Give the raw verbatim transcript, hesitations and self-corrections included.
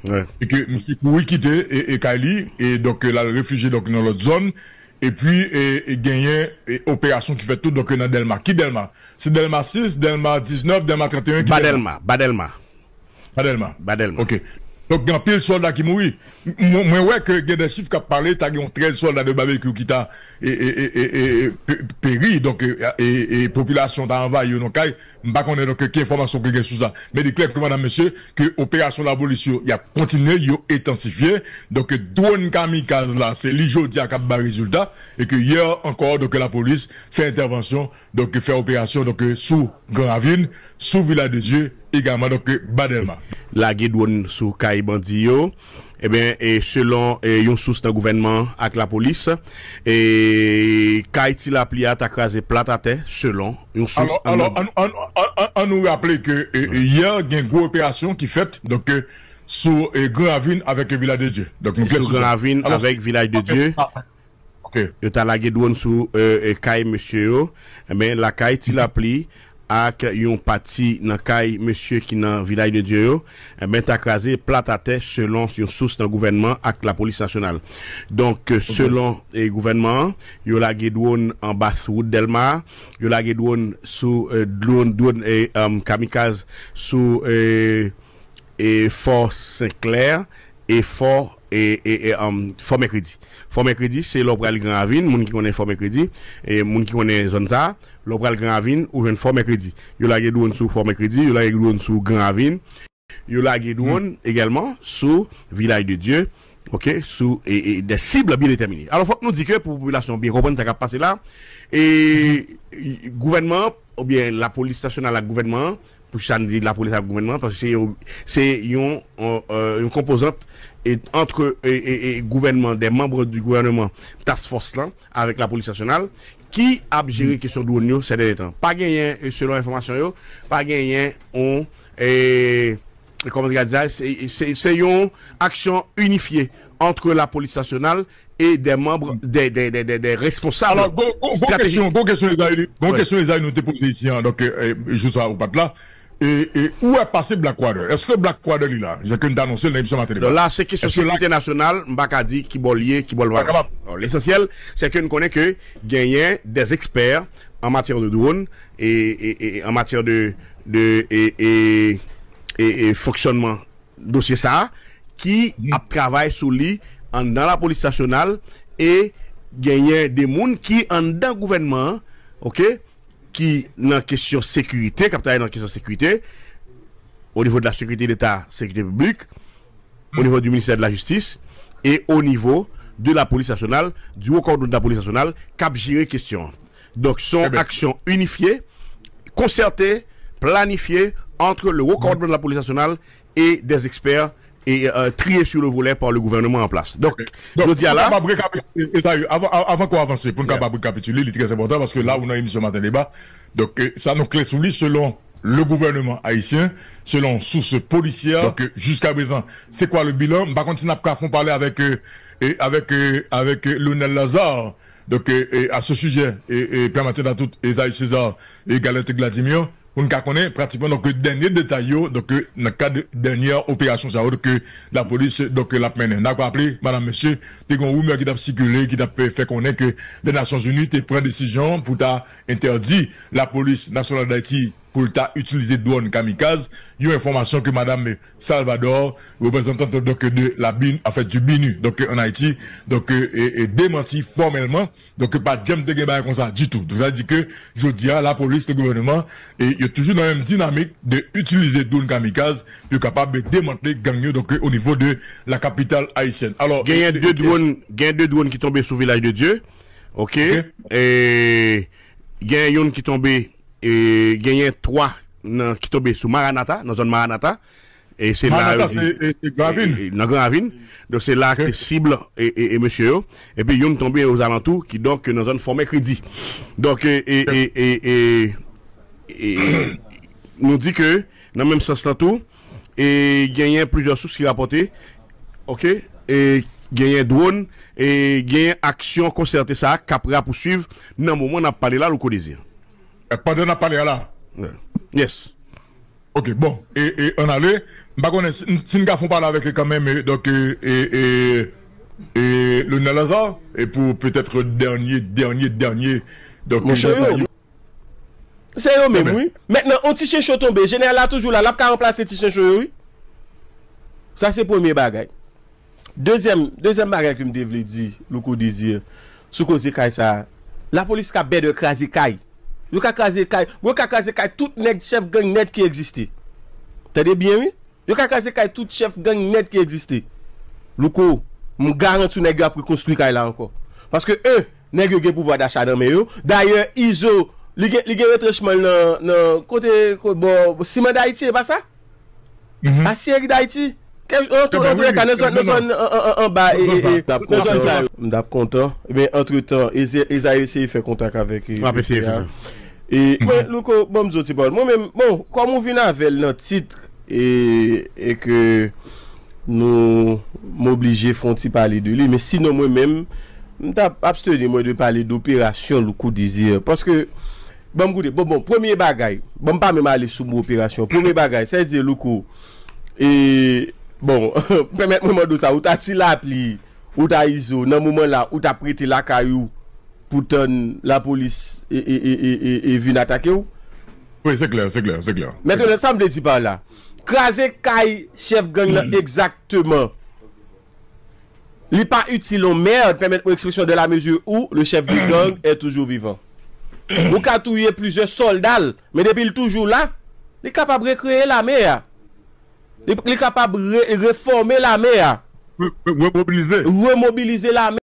E ke misye kouri kite e, e kay li, e donk, l al refijye donk nan lòt zòn. Epi, e, e genyen e, operasyon ki fèt tou donk nan Dèlma. Ki Dèlma? Se Dèlma sis, Dèlma diznèf, Dèlma trannteyen, ki Dèlma? Ba Dèlma, Ba Dèlma. Ba Dèlma. Ba Dèlma. Ok. Donk, gen anpil sòlda ki mouri. M-, mwen, mwen wè ke gen de chif k ap pale, ta gen yon trèz sòlda de Babekyou ki ta e, e, e, e, e, pe-, peri. Donk, e, e, e popilasyon ta anvayi yo nan kay. M pa konnen, donk, ki enfòmasyon ke gen sou sa. Men li klè ke, madam, mesye, ke operasyon lapolis yo, y ap kontinye, yo entansifye. Donk, dwòn kamikaz la, se li jodi a k ap bay rezilta. E ke yè ankò, donk, lapolis fè entèvansyon, donk, fè operasyon, donk, sou Gran Ravin, sou Vilaj de Dye, egalman, donk, Ba Dèlma. Lage dwòn sou kay bandi yo. Ebyen, e selon, e, yon sous nan gouvènman an ak lapolis, e kay Ti Lapli a ta kraze plat atè, selon yon sous. Alò, alò, an, an, an, an, an nou raple ke, e, e, yè, gen gwo operasyon ki fèt, donk, e, sou, e, Gran Ravin avèk, e, Vilaj de Dye. Donk, nou klè sou sa. Sou Gran Ravin avèk Vilaj de Dye. Ok. Yo ta lage dwòn sou, e, e, kay mesye yo. Ebyen, lakay Ti Lapli ak yon pati nan kay mesye ki nan Vilaj de Dye yo, ebyen, ta kraze plat atè, selon yon sous nan gouvènman ak lapolis nasyonal. Donk, e, selon, e, gouvènman an, yo lage dwòn anba sou wout Dèlma, yo lage dwòn sou, e, dwòn, dwòn, e, um, kamikaz sou, e, e Fò Senklè, e Fò, e, e, e, um, Fò Mèkredi. Fò Mèkredi, se lè w pral Gran Ravin, moun ki konnen Fò Mèkredi, e moun ki konnen zòn sa a, lè w pral Gran Ravin, ou jwenn Fò Mèkredi. Yo lage dwòn sou Fò Mèkredi, yo lage dwòn sou Gran Ravin, yo lage dwòn egalman sou Vilaj de Dye, ok, sou, e, e, des cibles bien déterminées. Alò, fòk nou di ke pou popilasyon byen konprann sa k ap pase la, e, e, gouvènman an, oubyen lapolis nasyonal ak gouvènman an, pou sa n di lapolis ak gouvènman an, paske se yo, se yon, yon, e, yon konpozant e, antre, e, e, e, gouvènman, de manm di gouvènman, task force lan, avèk lapolis nasyonal, ki ap jere kesyon dwòn yo sè dènye tan. Pa genyen, e, selon enfòmasyon yo, pa genyen yon, e, kòman yo ka di sa, se, se, se yon aksyon inifye antre lapolis nasyonal e de manm, de, de, de, de, de responsab stratejik. Alò, gwo, gwo, gwo kesyon, gwo kesyon, Ezayi, gwo kesyon, Ezayi, nou te poze isi a, donk, e, e, jou sa a ou pa t la. E, e, ou wè pase Blackwater? Èske Blackwater li la? Jan ke n te anonse l nan emisyon Maten Deba. Donk la, se kesyon sekirite nasyonal, m pa ka di ki bò l ye, ki bò l pa. Lesansyèl, se ke n konnen ke genyen des experts en matière de drone e, e, e en matière de, de, e, e, e, e fonksyònman dosye sa a, ki ap travay sou li anndan lapolis nasyonal e genyen de moun ki anndan gouvènman an, ok, ki nan kesyon sekirite, k ap travay nan kesyon sekirite, o nivo de la sécurité d'État, sécurité publique, o nivo du ministère de la Justice e o nivo de la police nationale, du Haut Commandement de la Police Nationale, k ap jere kesyon an. Donk, se yon aksyon inifye, konsète, planifye entre le Haut Commandement de la Police Nationale et des experts et, euh, triés sur le volet par le gouvernement en place. Donk, jodi a la, pou n kapab rekapitile, Ezayi, avan, avan ke w avanse, pou n kapab rekapitile, li trè enpòtan paske la ou nan emisyon Maten Deba. Donk, e, sa nou klè sou li, selon le gouvernement haïtien, selon source policière, donk, e, jiska prezan, se kwa le bilan? M pa konn si n ap ka fè yon pale avèk, e, e, avèk, e, avèk, e, Lionel Lazarre. Donk, e, e, à ce sujet, e, e, pèmèt nou tout, Ezayi César e Galette Gladimir, pou n ka konnen pratikman, donk, dènye detay yo, donk, nan kad dènye operasyon sa yo, donk, lapolis, donk, l ap mennen. N ap raple, madam, mesye, te gen yon rimè ki t ap sikile, ki t ap fè, fè konnen ke Lènasyonzini te pran desizyon pou ta entèdi lapolis nasyonal Dayiti pou l ta itilize dwòn kamikaz, yon enfòmasyon ke madam Salvador, reprezantant, donk, de la bin, en fait, du binu, donk, en Haïti, donk, e, e, demanti fòmèlman. Donk, pa t janm te gen bagay konsa ditou. Donk, sa vle di ke jodi a, lapolis, le gouvènman, e yo toujou nan menm dinamik de itilize dwòn kamikaz pou yo kapab demantle gang yo, donk, o nivo de la capitale haïtienne. Alò, genyen de dwòn, genyen de dwòn ki tonbe sou Vilaj de Dye. Ok. E genyen youn ki tonbe, e genyen twa nan, ki tonbe sou Maranata, nan zòn Maranata. E se la yo di, se, e, Gran Ravin. E, e, nan Gran Ravin. Donk, se la ke sib e, e, e mesye yo. Epi youn tonbe ozalantou, kidonk, nan zòn Fò Mèkredi. Donk, e, e, e, e, e, e, nou di ke, nan menm sans lan tou, e genyen plizyè sous ki rapòte, ok, e genyen dwòn, e genyen aksyon konsète sa a k ap rapouswiv nan moman n ap pale la, Louko Désir. E pandan n ap pale a la? Yes. Ok, bon, e, e, ann ale. M pa konnen si, si n ka fè yon pale avèk li kanmenm, e, donk, e, e, e, e, Leonel Lazarre, e pou petèt dènye, dènye, dènye, donk, Monchè, e, yo, se yo menm, Ebyen. Wi. Mentnan, yon ti chencho tonbe. Jeneral la toujou la, l ap ka ranplase ti chencho yo, wi. Sa se premye bagay. Dezyèm, dezyèm bagay ke m te vle di, Louko Désir, sou koze kay sa a. Lapolis ka bèdè kraze kay. Yo ka kraze kay. Yo ka kraze kay tout nèg chèf gang nèt ki egziste. Tande byen, wi. Yo ka kraze kay tout chèf gang nèt ki egziste. Louko, m garanti w nèg yo ap rekonstwi kay la ankò. Paske, e, nèg yo gen pouvwa dacha nan men yo. Dayè, Izo, li gen, li gen retranchman l nan, nan kote, kote, bò, Siman Dayiti, e pa sa? A Syèri Dayiti. Kè, an tou, an tou lè ka, nan zòn, nan zòn, an, an, an, anba, e, e, e, nan zòn sa yo. M t ap kontan. Men, antretan, Eza eseye fè kontak avèk, e, M ap eseye fè sa. E, men, Louko, bon, m di w ti pawòl. Mwen menm, bon, kòm ou vin avè l nan tit, e, e ke nou, m oblije fè yon ti pale de li, men sinon, mwen menm, m t ap absteni mwen de pale doperasyon Louko Désir. Paske, ban m koute, bon, bon, premye bagay, ban m pa menm ale sou mo operasyon. Premye bagay, sa vle di, Louko, e, bon, pèmèt mwen mande w sa, ou ta Ti Lapli, ou ta Izo, nan moman la, ou t ap rete lakay ou pou tann lapolis e, e, e, e, e, e vin atake w? Wi, se klè, se klè, se klè. Mentnan, sa m vle di pa la, kraze kay chèf gang nan egzakteman. Li pa itil yon mèd, pèmèt mwen ekspresyon, dans la mesure où le chef de gang est toujours vivant. Ou ka touye plizyè sòlda l, men depi l toujou la, li kapab rekreye lame a. Li, li kapab re, refòme lame a. Re- re- Remobilize. Remobilize lame.